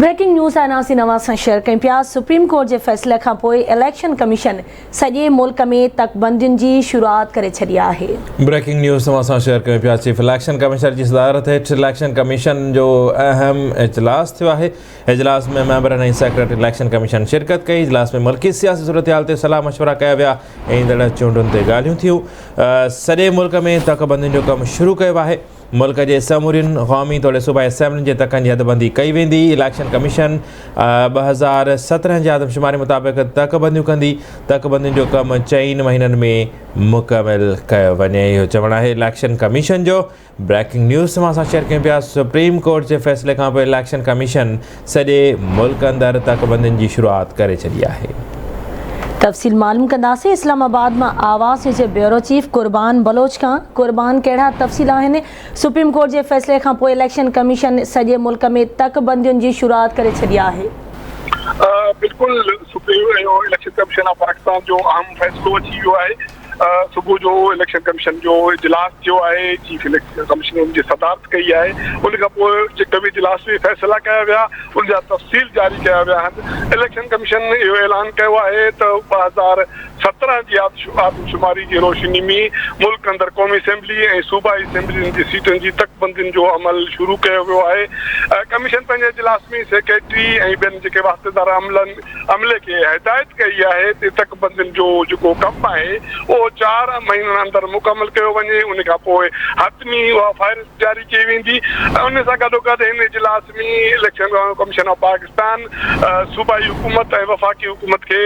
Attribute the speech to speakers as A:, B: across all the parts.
A: Breaking news آهن اسين اوهان سان شيئر ڪيون پيا سپريم ڪورٽ جي فيصلي کان پوء اليڪشن ڪميشن سڄي ملڪ ۾ تڪبندين جي شروعات ڪري ڇڏي آهي.
B: بريڪنگ نيوز اوهان سان شيئر ڪيون پيا چيف اليڪشن ڪمشنر جي صدارت هيٺ اليڪشن ڪميشن جو اهم اجلاس ٿيو آهي اجلاس ۾ ميمبرن ۽ سيڪريٽري اليڪشن ڪميشن شرڪت ڪئي اجلاس ۾ ملڪي سياسي صورتحال تي صلاح مشورا ڪيا ويا ايندڙ چونڊن تي ڳالهيون ٿيون سڄي ملڪ ۾ تڪبندين جو ڪم شروع ڪيو آهي ملڪ جي سمورين قومي توڙي صوبائي اسيمبلين جي تڪن جي حدبندي ڪئي ويندي، اليڪشن ڪميشن 2017 جي آدمشماري مطابق تڪبنديون ڪندي، تڪبندين جو ڪم چئن مهينن ۾ مڪمل ڪيو وڃي، اهو چوڻ آهي اليڪشن ڪميشن جو. بريڪنگ نيوز اوهان سان شيئر ڪيون پيا، سپريم ڪورٽ جي فيصلي کانپوء اليڪشن ڪميشن سڄي ملڪ اندر تڪبندين جي شروعات ڪري ڇڏي آهي.
A: تفصيل معلوم ڪنداسين اسلام آباد مان آواز نيوز جي بيورو چيف قربان بلوچ کان قربان ڪهڙا تفصيل آهن سپريم ڪورٽ جي فيصلي کان پوء اليڪشن ڪميشن سڄي ملڪ ۾ تڪ بندين جي شروعات ڪري ڇڏي آهي.
C: بلڪل supreme election commission of Pakistan جو اهم فيصلو اچي ويو آهي صبح جو اليڪشن ڪميشن جو اجلاس ٿيو آهي، چيف اليڪشن ڪمشنر ان جي صدارت ڪئي آهي، ان کان پوء جيڪي به اجلاس ۾ فيصلا ڪيا ويا ان جا تفصيل جاري ڪيا ويا آهن، اليڪشن ڪميشن اهو اعلان ڪيو آهي ته 2017 جي آدمشماري جي روشني ۾ ملڪ اندر قومي اسيمبلي ۽ صوبائي اسيمبلين جي سيٽن جي تڪبندين جو عمل شروع ڪيو ويو آهي، ڪميشن پنهنجي اجلاس ۾ سيڪريٽري ۽ ٻين جيڪي واسطيدار عملن عملي کي هدايت ڪئي آهي ته تڪبندين جو جيڪو ڪم آهي اهو چار مهينن اندر مڪمل ڪيو وڃي ان کان پوء حتمي اها فهرست جاري ڪئي ويندي ۽ ان سان گڏوگڏ هن اجلاس ۾ اليڪشن ڪميشن آف پاڪستان صوبائي حڪومت ۽ وفاقي حڪومت کي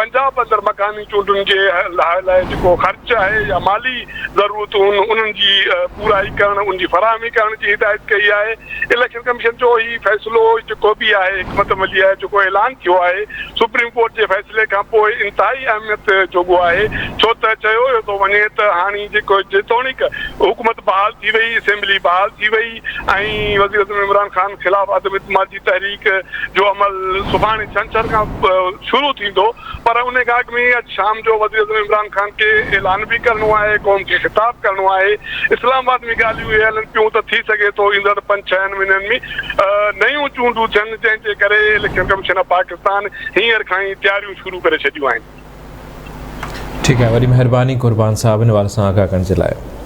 C: پنجاب اندر مڪاني چونڊن جي لاء جيڪو خرچ آهي يا مالي ضرورتون انهن جي پورائي ڪرڻ ان جي فراهمي ڪرڻ جي هدايت ڪئي آهي. اليڪشن ڪميشن جو هي فيصلو جيڪو به آهي حڪمت عملي آهي جيڪو اعلان ٿيو آهي سپريم ڪورٽ جي فيصلي کان پوء انتهائي اهميت جوڳو آهي ڇو ته چيو ويو ٿو وڃي ته هاڻي جيڪو جيتوڻيڪ حڪومت بحال ٿي وئي اسيمبلي بحال ٿي وئي ۽ وزيراعظم عمران خان خلاف عدم اعتماد جي تحريڪ جو عمل سڀاڻي ڇنڇر کان شروع ٿيندو پر ان کان اڳ ۾ اڄ شام جو وزيراعظم عمران خان کي اعلان به ڪرڻو آهي، قوم کي خطاب ڪرڻو آهي، اسلام آباد ۾ ڳالهيون اهي هلن پيون ته ٿي سگهي ٿو ايندڙ پنج ڇهن مهينن ۾ نيون چونڊون ٿين جنهن جي ڪري اليڪشن ڪميشن آف پاڪستان هينئر کان ئي تياريون شروع ڪري ڇڏيون آهن.
B: ٺيڪ آهي وڏي مهرباني قربان صاحب ان حوالي سان آگاهه ڪرڻ جي لاء.